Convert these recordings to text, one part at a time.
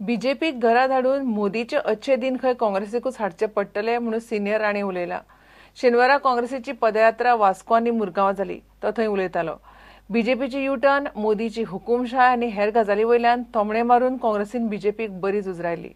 बीजेपीक घरा धाडून मोदीचे अच्छे दिन खंय काँग्रेसीकूच हाडचे पडटले म्हणून सिनियर राणे उलयला. शेनवारा काँग्रेसीची पदयात्रा वास्को आनी मुरगांवां जाली, तो थंय उलयतालो. बीजेपीची युटर्न, मोदीची हुकुमशाय आनी हेर गजाली वयल्यान थोमणे मारून काँग्रेसीन बीजेपीक बरी झुजरायली.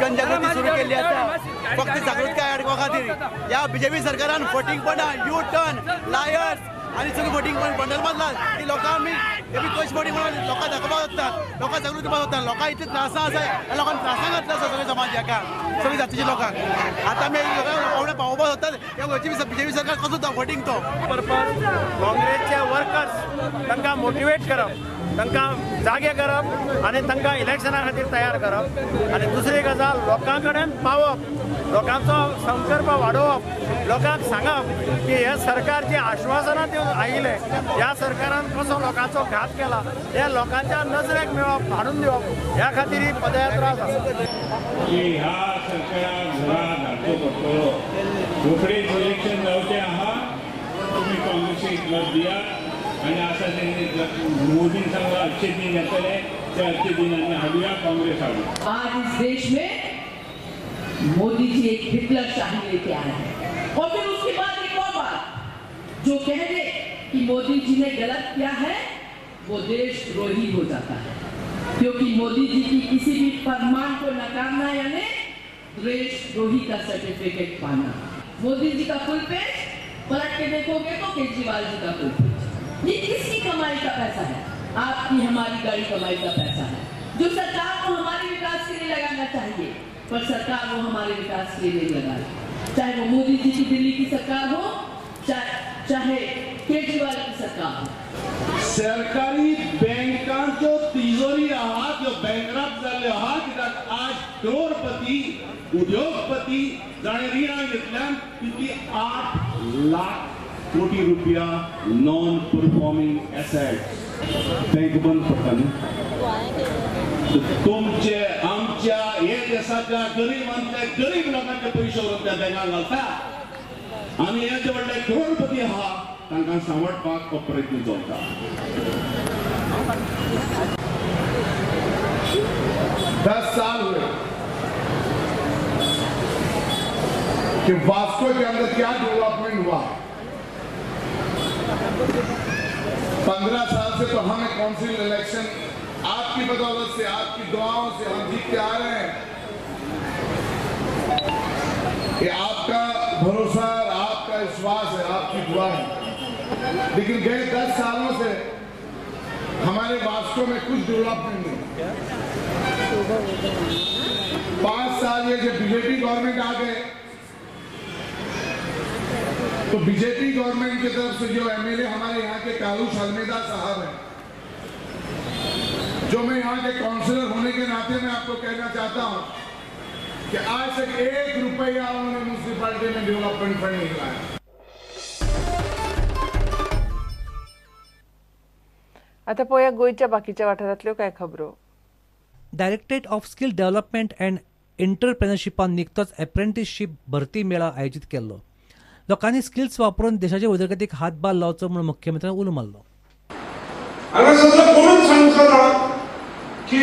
जनजागृती सुरू केली आसा फक्त जागृतकाय हाडपा खातीर. ह्या बीजेपी सरकारान फटींगपणां, यू टर्न, लायर्स आनी सगळीं फटींगपण बंडल बांदला की लोकांक आमी कशी फटींग म्हणून लोकांक दाखोवपाक सोदता, लोकांक जागृत करपाक सोदता. लोकांक इतले त्रासां आसा, ह्या लोकांक त्रासां घातला आसा सगळे समाजाक, सगळी जातीच्या लोकांक. आतां आमी लोकांक पावणे पावोवपाक सोदतात. ह्या बीजेपी सरकार कसो फटींग तो पर्पज काँग्रेसचे वर्कर्स तांकां मोटिवेट करप, तांकां जागे करप आनी तांकां इलेक्शना खातीर तयार करप. आनी दुसरी गजाल लोकां कडेन पावप, लोकांचो संकल्प वाडोवप, लोकांक सांगप की हे सरकार जी आश्वासनां दिवन आयिल्लें ह्या सरकारान कसो लोकांचो घात केला हे लोकांच्या नजरेक मेळप, हाडून दिवप, ह्या खातीर ही पदयात्रा आसा. की ह्या सरकाराक घरा धाडचो पडटलो. रोखडेच इलेक्शन जावचें आहा, तुमी काँग्रेसीक मत दियात आनी आसा तें मोदीन सांगला अच्छे दिन येतले, ते अच्छे दिन आमी हाडुया, काँग्रेस हाडुया. आज इस देश में मोदी जी एक हिटलर शाही लेके आए हैं. और फिर उसके बाद एक और बात, जो कह दे कि मोदी जी ने गलत किया है वो देशद्रोही हो जाता है, क्योंकि मोदी जी की किसी भी फरमान को नकारना यानी देशद्रोही का सर्टिफिकेट पाना. मोदी जी का फुल पेज पलट के देखोगे तो केजरीवाल जी का फुल पेज. ये किसकी कमाई का पैसा है? आपकी हमारी गाड़ी कमाई का पैसा है, जो सरकार को हमारे विकास के लिए लगाना चाहिए, पर सरकार वो हमारे विकास के लिए नहीं लगा रही. चाहे वो मोदी जी की दिल्ली की सरकार हो, चाहे केजरीवाल की सरकार हो. सरकारी बँकांच्यो तिजोरी आहा त्यो बँकराप्ट जाल्ल्यो आहा, कित्याक आज करोडपती उद्योगपती जाणें रिणां घेतल्यान तितली 8 लाख कोटी रुपया नॉन परफॉर्मिंग एसेट्स बँक बंद पडटा न्ही. तुमचे आमच्या हे देशाच्या गरीबांतल्या गरीब लोकांचे पयशे व्हरून त्या बँकांक घालता आनी हे जे व्हडले करोडपती आहा तांकां सांबाळपाक हो प्रयत्न चलता. 10 साल हुए कि वास्को के अंदर क्या डेवलपमेंट हुआ. 15 साल से तो हमें काउंसिल इलेक्शन आपकी बदौलत से, आपकी दुआओं से हम जीतते आ रहे हैं. ये आपका भरोसा और आपका विश्वास है, आपकी दुआ है. लेकिन गए 10 सालों से हमारे वास्को में कुछ डेवलपमेंट नहीं. 5 साल ये जब बीजेपी गवर्नमेंट आ गए तो बीजेपी गवर्नमेंट की तरफ से जो एमएलए हमारे यहाँ के कालू अल्मेदा साहब हैं, जो मैं यहाँ के काउंसिलर होने के नाते मैं आपको कहना चाहता हूँ कि आज तक 1 रुपया उन्होंने म्यूनिसिपालिटी में डेवलपमेंट फंड नहीं लाया. आता पळोवया गोंयच्या बाकीच्या वाठारांतल्यो कांय खबरो. Directorate of skill development and एंटरप्रेनरशिपान निकतोच एप्रेंटिसशीप भरती मेळा आयोजीत केल्लो. लोकांनी स्किल्स वापरून देशाचे उदरगतीक हातभार लावचो म्हणून मुख्यमंत्र्यान उलो मारलो. हांगा सगळं कोणूच सांगचो ना की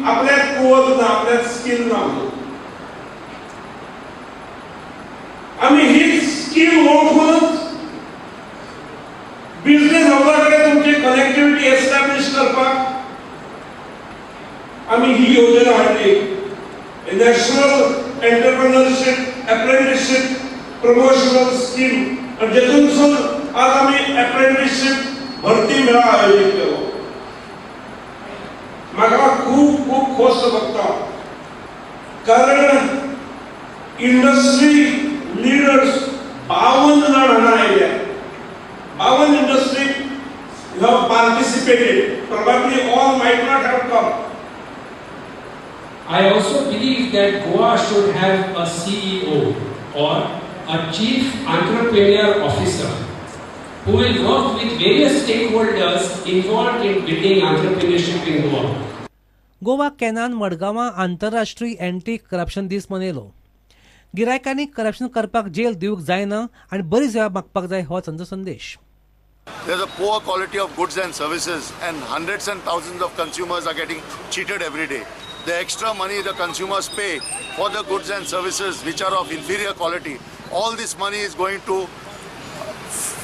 आपल्याक कुवत ना, आपल्याक स्कील ना. आमी ही स्कील वळखूनच बिझनेस हावसा कडेन तुमची कनेक्टिविटी एस्टॅब्लिश करपाक आमी ही योजना हाडली. National entrepreneurship apprenticeship promotional scheme, आनी जेतूनसून आज आमी एप्रेंटिसशीप भरती मेळा आयोजीत केलो. म्हाका खूब खूब खोस भोगता, कारण इंडस्ट्री लिडर्स 52 जाण हांगा आयल्या. 52 industry have participated. Probably all might not have come. I also believe that Goa should have a CEO or a Chief Entrepreneur Officer who will work with various stakeholders involved in building entrepreneurship in Goa. Goa कॅनान मडगांवां आंतरराष्ट्रीय anti corruption दीस मनयलो. गिरायकांनी corruption करपाक gel दिवंक जायना आनी बरी सेवा मागपाक जाय हो तांचो संदेश. There's a poor quality of goods and services, and hundreds and thousands of consumers are getting cheated every day. The extra money the consumers pay for the goods and services which are of inferior quality, all this money is going to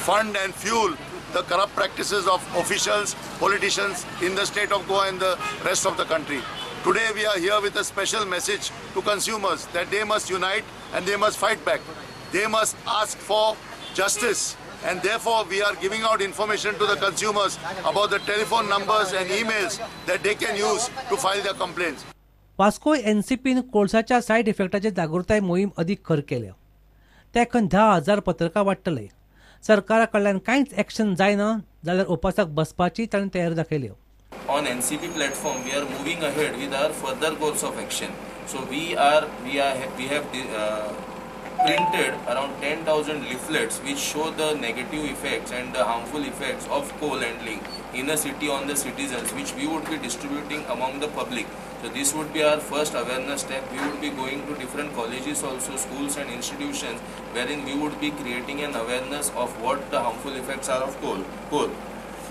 fund and fuel the corrupt practices of officials, politicians in the state of Goa and the rest of the country. Today we are here with a special message to consumers that they must unite and they must fight back. They must ask for justice, and therefore we are giving out information to the consumers about the telephone numbers and emails that they can use to file their complaints. Vasco एनसीपीन कोळसाच्या side इफेक्टाचे जागृताय मोहीम अदीक खर केल्या. त्या खंय 10,000 पत्रकां वाडटले. सरकारा कडल्यान कांयच एक्शन जायना जाल्यार उपासाक बसपाची ताणें तयारी दाखयली. On NCP platform, we are moving ahead with our further course of action. So we have printed around 10,000 leaflets which show the negative effects and the harmful effects of coal handling in a city on the citizens, which we would be distributing among the public. So this would be our first awareness step. We would be going to different colleges also, schools and institutions, wherein we would be creating an awareness of what the harmful effects are of coal.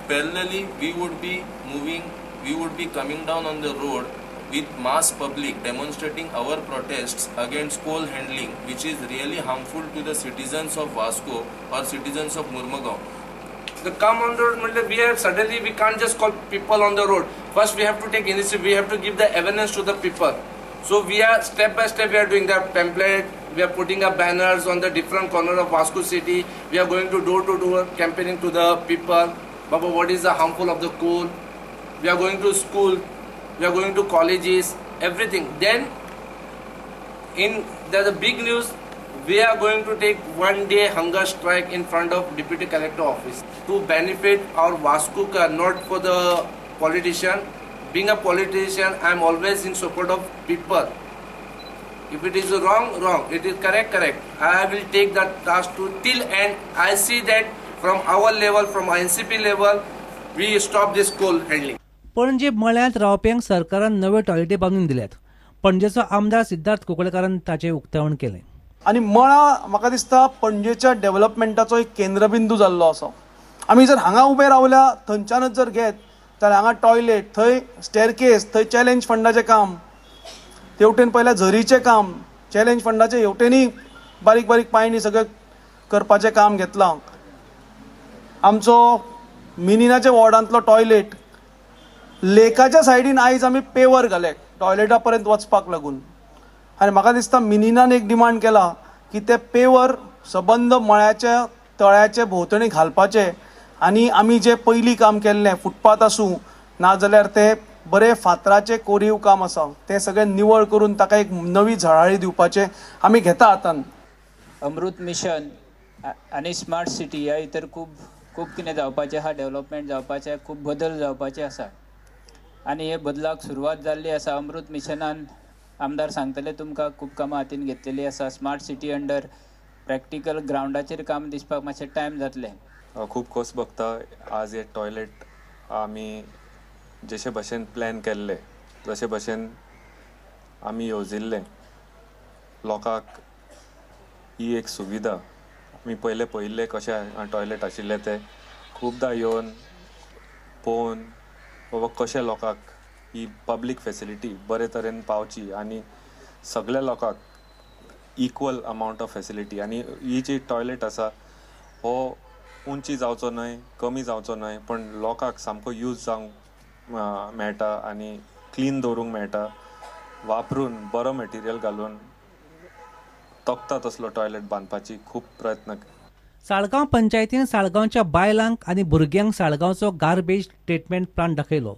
Parallelly, we would be coming down on the road with mass public demonstrating our protests against coal handling, which is really harmful to the citizens of Vasco or citizens of Murmugao. The come on the road, we have suddenly we can't just call people on the road. First we have to take initiative, we have to give the awareness to the people. So we are step by step we are doing the pamphlet, we are putting up banners on the different corner of Vasco city, we are going to door to door campaigning to the people about what is the harmful of the coal. We are going to school, we are going to colleges, everything. Then in the big news, we are going to take 1 day hunger strike in front of Deputy Collector office to benefit our Vasco, not for the politician. Being a politician, I am always in support of people. If it is wrong, wrong. It is correct, correct. I will take that task to till end. I see that from our level, from NCP level, we stop this coal handling. Panaji मळ्यांत रावप्यांक सरकारान नव्यो टॉयलेटी बांदून दिल्यात. पणजेचो आमदार सिद्धार्थ कुंकळकारान ताचें उक्तावण केलें. आनी मळा म्हाका दिसता पणजेच्या डेव्हलपमेंटाचो एक केंद्रबिंदू जाल्लो आसा. आमी जर हांगा उबे रावल्या थंयच्यानच जर घेत जाल्यार हांगा टॉयलेट, थंय स्टेरकेस, थंय चॅलेंज फंडाचें काम, तेवटेन पयल्या झरीचें काम, चॅलेंज फंडाचें हेवटेनूय बारीक बारीक पायणी सगळें करपाचें काम घेतलां. आमचो मिनिनाच्या वॉर्डांतलो टॉयलेट, लेकाच्या सायडीन आयज आमी पेवर घाले टॉयलेटा पर्यंत वचपाक लागून. आनी म्हाका दिसता मिनिनान एक डिमांड केला की ते पेवर सबंद मळ्याच्या तळ्याचे भोंवतणी घालपाचे आनी आमी जे पयलीं काम केल्लें फुटपाथ आसूं नाजाल्यार ते बरे फातराचें कोरीव काम आसा तें सगळें निवळ करून ताका एक नवी झळाळी दिवपाचें आमी घेता हातान. अमृत मिशन आनी स्मार्ट सिटी ह्या भितर खूब खूब कितें जावपाचें आसा, डेव्हलपमेंट जावपाचें, खूब बदल जावपाचे आसा आनी हे बदलाक सुरवात जाल्ली आसा. अमृत मिशनान आमदार सांगतले तुमकां खूब कामां हातीन घेतलेली आसा. स्मार्ट सिटी अंडर प्रॅक्टिकल ग्रावंडाचेर काम दिसपाक मातशें टायम जातलें. खूब खोस भोगता आज हे टॉयलेट आमी जशे भशेन प्लॅन केल्ले, जशे भशेन आमी येवजिल्लें, लोकांक ही एक सुविधा आमी पयले पळयिल्ले कशें टॉयलेट आशिल्ले ते खुबदां येवन पळोवन बाबा कशें लोकांक ही पब्लीक फेसिलिटी बरे तरेन पावची आनी सगळ्या लोकांक इक्वल अमावंट ऑफ फेसिलिटी. आनी ही जी टॉयलेट आसा हो उंची जावचो न्हय, कमी जावचो न्हय, पण लोकांक सामको यूज जावंक मेळटा आनी क्लीन दवरूंक मेळटा. वापरून बरो मटेरियल घालून तकता तसलो टॉयलेट बांदपाची खूब प्रयत्न. साळगांव पंचायतीन साळगांवच्या बायलांक आनी भुरग्यांक साळगांवचो गार्बेज ट्रिटमेंट प्लांट दाखयलो.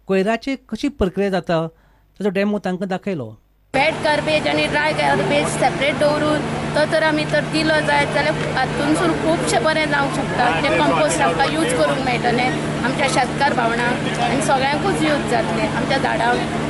कोयराची कशी प्रक्रिया जाता ताचो डेमो तांकां दाखयलो. वेट गार्बेज आनी ड्राय गार्बेज सेपरेट दवरून तो तर आमी तर दिलो जायत जाल्यार हातूनसून खुबशें बरें जावंक शकता. तें कंपोस्ट आमकां यूज करूंक मेळटलें, आमच्या शेतकार भावणांक आनी सगळ्यांकूच यूज जातलें, आमच्या झाडांक,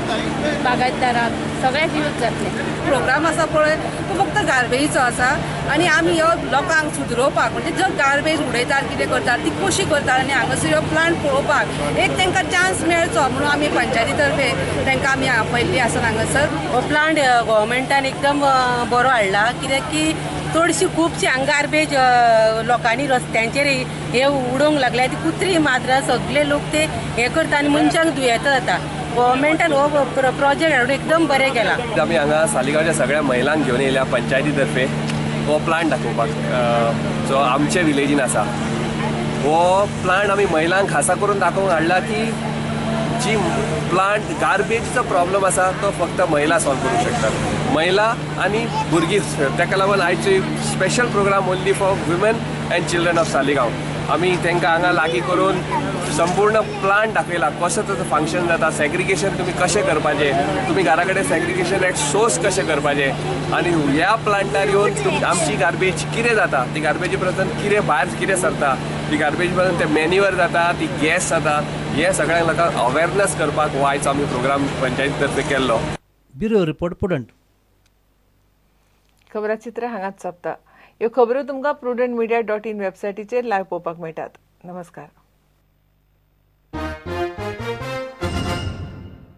बागायतदारांक सगळ्यांक यूज जातलें. प्रोग्राम आसा पळय तो फक्त गार्बेजीचो आसा आनी आमी ह्यो लोकांक सुदरोवपाक, म्हणजे जो गार्बेज उडयतात कितें करतात ती कशी करतात आनी हांगासर ह्यो प्लांट पळोवपाक एक तांकां चान्स मेळचो म्हणून आमी पंचायती तर्फे तांकां आमी आपयल्ली आसा हांगासर. हो प्लांट गव्हर्मेंटान एकदम बरो हाडला, कित्याक की चडशी खुबशी हांगा गार्बेज लोकांनी रस्त्यांचेर हे उडोवंक लागल्या. ती कुत्री माजरां सगळे लोक ते हे करता आनी मनशांक दुयेंतां जाता. गव्हर्मेंटान हो प्रोजेक्ट हाडून एकदम बरें केलां. आमी हांगा सालिगांवच्या सगळ्या महिलांक घेवन येयल्या पंचायती तर्फे हो प्लांट दाखोवपाक जो आमचे विलेजीन आसा. हो प्लांट आमी महिलांक खासा करून दाखोवंक हाडला की जी प्लांट गार्बेजचो प्रॉब्लम आसा तो फक्त महिला सॉल्व करूंक शकतात, महिला आनी भुरगीं. ताका लागून आयची special programme only for women and children of Saligao. आमी तांकां हांगा लागीं करून संपूर्ण प्लांट दाखयला, कसो ताचो फंक्शन जाता, सेग्रिगेशन तुमी कशें करपाचें, तुमी घरा कडेन सेग्रिगेशन एट सोर्स कशें करपाचें आनी ह्या प्लांटार येवन आमची गार्बेज कितें जाता, ती गार्बेजी पासून कितें भायर कितें सरता, ती गार्बेज पासून ते मॅन्युअर जाता, ती गॅस जाता, हे सगळ्यांक लोकांक अवेरनस करपाक हो आयचो आमी प्रोग्राम पंचायती तर्फे केल्लो. Bureau report, Prudent. खबराचित्र हांगाच सोंपता. ह्यो खबरो तुमकां prudentmedia.in वेबसायटीचेर लायव्ह पळोवपाक मेळटात. नमस्कार.